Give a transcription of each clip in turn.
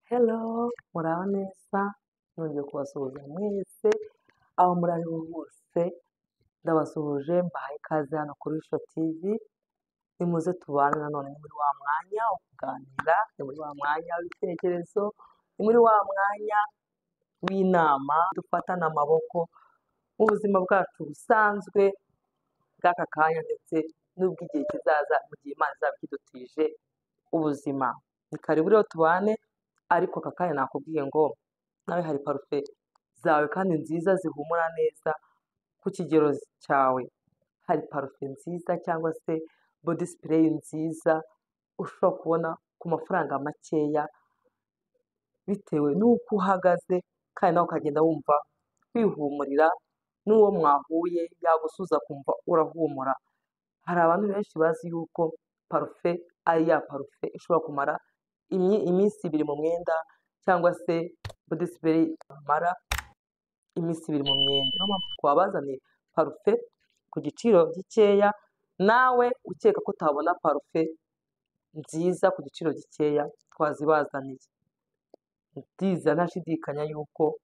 Hello, muraho neza, nongeye kubasuhuza mwese, aho muri ariho hose, ndabasuhuje mbahaye ikaze hano kuri Ishyo TV, nimuze tubane nanone ni muri wa mwanya wo kuganira, ni muri wa mwanya w'ibitekerezo, ni muri wa mwanya w'inama, dufatane amaboko mu buzima bwacu busanzwe bw'aka kanya ndetse n'ubw'igihe kizaza mu gihe Imana izaba ikidutije ubuzima. Ni karibu rero tubane, ariko aka kanya nakubwiye ngo nawe hari parufe zawe kandi nziza zihumura neza ku kigero cyawe. Hari parufe nziza cyangwa se body spray nziza ushobora kubona ku mafaranga makeya bitewe n'uko uhagaze, kandi nawe ukagenda wumva wihumurira, n'uwo mwahuye yagusuhuza akumva urahumura. Hari abantu benshi bazi yuko parufe ari ya parufe ishobora kumara iminsi ibiri mu mwenda, cyangwa se body spray imara iminsi ibiri mu mwenda. Niyo mpamvu twabazaniye parufe ku giciro gikeya, nawe ukeka ko utabona parufe nziza ku giciro gikeya, twazibazaniye. Ndizera ntashidikanya yuko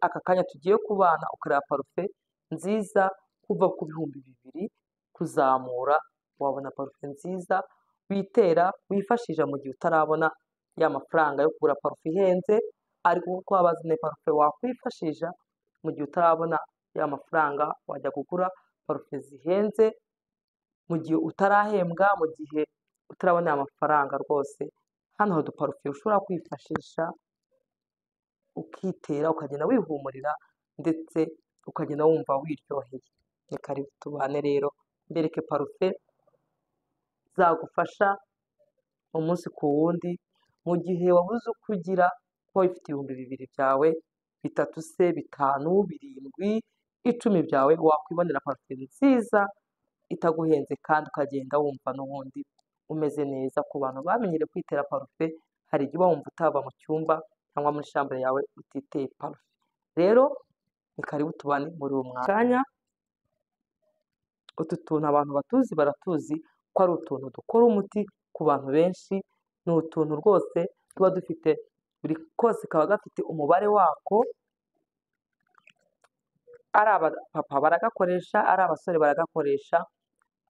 aka kanya tugiye kubana ukareba parufe nziza kuva ku 2000 kuzamura, wabona parufe nziza witera wifashisha mu gihe utarabona ya mafaranga yo kugura parufe ihenze, ariko kuko wabazaniye parufe wakwifashisha mu gihe utarabona ya mafaranga wajya kugura parufe zihenze, mu gihe utarahembwa, mu gihe utarabona ya mafaranga rwose. Hano hari uduparufe ushobora kwifashisha ukitera ukagenda wihumurira ndetse ukagenda wumva wiryoheye. Ni karibu tubane rero mbereke parufe zagufasha umunsi ku wundi, mu gihe wabuze uko ugira, kuba wifite 2000 byawe, 3 se, 5, 7, 10 byawe, wakwibonera parufe nziza itaguhenze kandi ukagenda wumva n'ubundi umeze neza. Ku bantu bamenyereye kwitera parufe, hari igihe uba wumva utava mu cyumba cyangwa muri shambure yawe utiteye parufe. Rero ni karibu tubane muri uwo mwanya. Utu tuntu abantu batuzi baratuzi ko ari utuntu dukora umuti ku bantu benshi, ni utuntu rwose tuba dufite buri kose kaba gafite umubare wako, ari abapapa baragakoresha, ari abasore baragakoresha,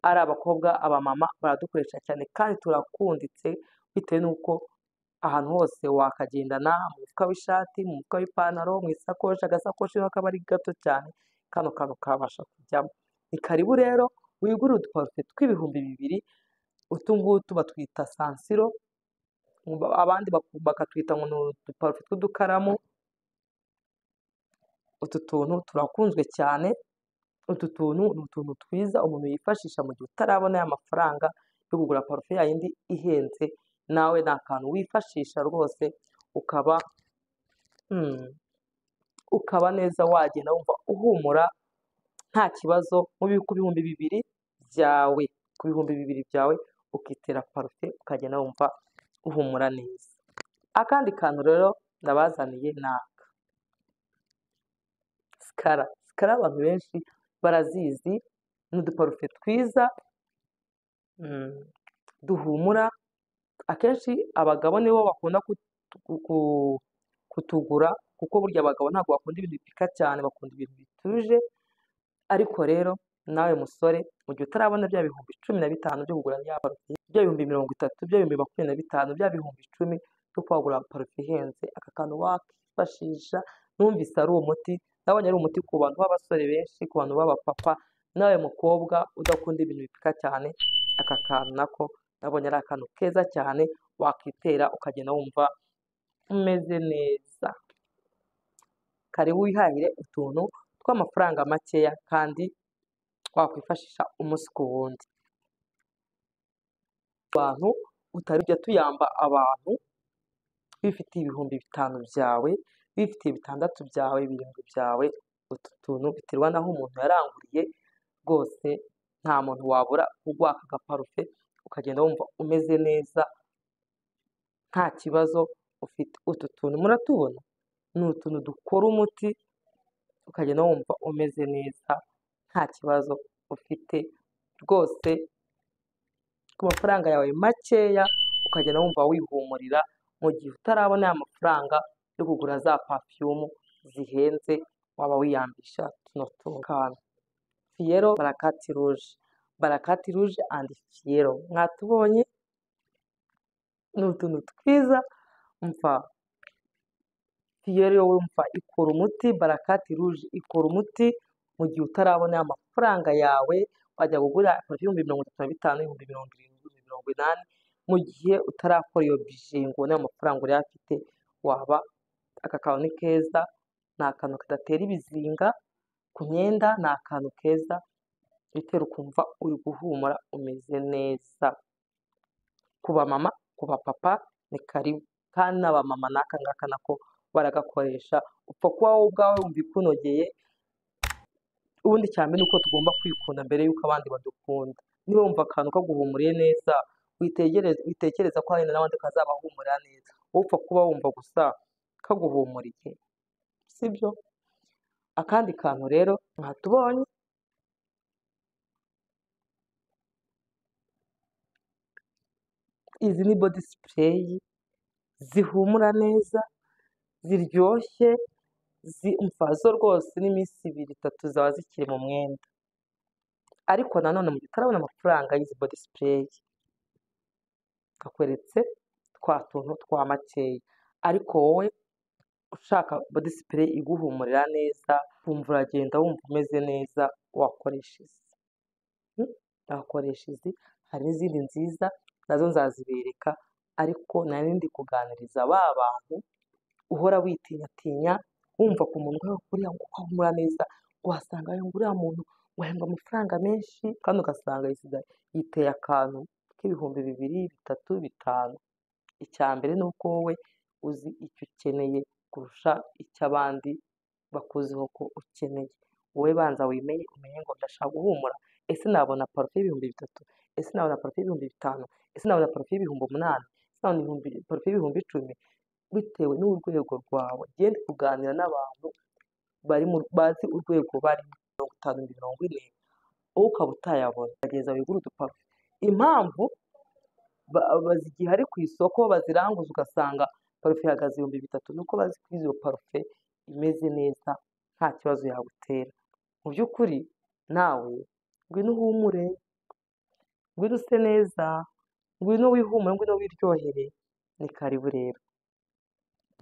ari abakobwa, abamama baradukoresha cyane kandi turakunditse, bitewe n'uko ahantu hose wakagendana, mu mufuka w'ishati, mu mufuka w'ipantaro, mu isakoshi, agasakoshi kaba ari gato cyane, kano kantu kabasha kujyamo. Ni karibu rero wigurire uduparufe tw'2000, utu ngutu batwita sansiro, abandi bakatwita ngo ni uduparufe tw'udukaramu. Utu tuntu turakunzwe cyane, utu tuntu ni utuntu twiza umuntu yifashisha mu gihe utarabona ya mafaranga yo kugura parufe yayindi ihenze, nawe ni akantu wifashisha rwose ukaba neza, wagenda wumva uhumura nta kibazo. Ku 2000 byawe, ku 2000 byawe ukitera parufe ukagenda wumva uhumura neza. Akandi kantu rero ndabazaniye ni aka sikara. Sikara abantu benshi barazizi, ni uduparufe twiza duhumura. Akenshi abagabo nibo bakunda kutugura, kuko burya abagabo ntabwo bakunda ibintu bipika cyane, bakunda ibintu bituje. Ariko rero nawe musore, mu gihe utarabona bya 15,000 byo kugura ya parufe, bya 30,000, bya 25,000, bya 10,000 byo kwagura parufe ihenze, aka kantu wakifashisha. Numvise ari umuti, nabonye ari umuti ku bantu b'abasore benshi, ku bantu b'abapapa, nawe mukobwa udakunda ibintu bipika cyane, aka kantu nako nabonye ari akantu keza cyane wakitera ukagenda wumva umeze neza. Karibu wihahire utuntu tw'amafaranga makeya kandi wakwifashisha umunsi ku wundi. Abantu utari ujya tuyamba abantu, wifitiye 5000 byawe, wifitiye 6 byawe, 7 byawe, utu tuntu biterwa n'aho umuntu yaranguriye rwose, nta muntu wabura kuguha aka gaparufe ukagenda wumva umeze neza nta kibazo ufite. Utu tuntu muratubona, ni utuntu dukora umuti ukagenda wumva umeze neza nta kibazo ufite rwose, ku mafaranga yawe makeya ukagenda wumva wihumurira. Mu gihe utarabona ya mafaranga yo kugura za perfume zihenze, waba wiyambisha tuno tuntu. Fiyero Barakati Rouge, Barakati Rouge and Fiyero, mwatubonye ni utuntu twiza. Umva Fiyero wumva ikora umuti, Barakati Rouge ikora umuti. Mu gihe utarabona amafaranga yawe wajya kugura parufe 35,000, 70,000, 80,000, mu gihe utarakora iyo bije ngo ubone amafaranga uri afite, waba aka kantu ni keza. Ni akantu kadatera ibizinga ku myenda, ni akantu keza bitera ukumva uri guhumura umeze neza. Ku bamama, ku bapapa ni karibu, kandi n'abamama n'aka ngaka nako baragakoresha. Upfa kuba wowe ubwawe wumva ikunogeye. Ubundi cya mbere ni uko tugomba kwikunda mbere y'uko abandi badukunda. Niba wumva akantu kaguhumuriye neza, witekereza ko hari n'abandi kazabahumurira neza. Wowe upfa kuba wumva gusa kaguhumuriye, sibyo? Akandi kantu rero mwatubonye, izi ni body spray zihumura neza, ziryoshye, umva zo rwose n'iminsi 2 3 zaba zikiri mu mwenda. Ariko nanone mu gihe utarabona amafaranga y'izi body spray, akweretse twa tuntu twa makeya. Ariko wowe ushaka body spray iguhumurira neza, wumva uragenda wumva umeze neza, wakoresha izi. Wakoresha izi. Hari n'izindi nziza nazo nzazibereka, ariko nari ndi kuganiriza ba bantu uhora witinyatinya, wumva ku muntu uriya ngo ahumura neza, wasanga uriya muntu wahembwa amafaranga menshi, kandi ugasanga yiteye akantu k'ibihumbi 2, 3, 5. Icya mbere ni uko wowe uzi icyo ukeneye kurusha icyo abandi bakuziho ko ukeneye. Wowe banza wimenye, umenye ngo ndashaka guhumura, ese nabona parufe y'3,000, ese nabona parufe y'5,000, ese nabona parufe y'8,000, ese nabona parufe y'10,000, bitewe n'urwego rwawe. Genda kuganira n'abantu bazi urwego barimo, 50, 40, wowe ukaba utayabona, gerageza wigure uduparufe. Impamvu igihe ari ku isoko baziranguza ugasanga parufe ihagaze 3,000, nuko bazi ko iyo parufe imeze neza nta kibazo yagutera. Mu by'ukuri nawe ngwino uhumure, ngwino use neza, ngwino wihumure, ngwino wiryohere. Ni karibu rero.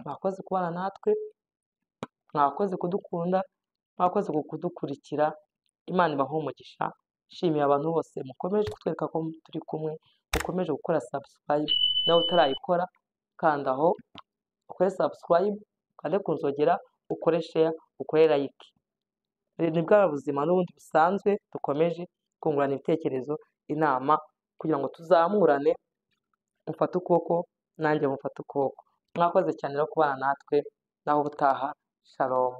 Mwakoze kubana natwe, mwakoze kudukunda, mwakoze kudukurikira. Imana ibahe umugisha. Nshimiye abantu bose mukomeje kutwereka ko turi kumwe, mukomeje gukora subscribe. Nawe utarayikora, kanda aho ukore subscribe, ukande ku nzogera, ukore share, ukore like. Ni bwa buzima n'ubundi busanzwe dukomeje kungurana ibitekerezo, inama, kugira ngo tuzamurane. Mufate ukuboko nanjye mufate ukuboko. Mwakoze cyane rero kubana natwe, naho ubutaha. Shalom.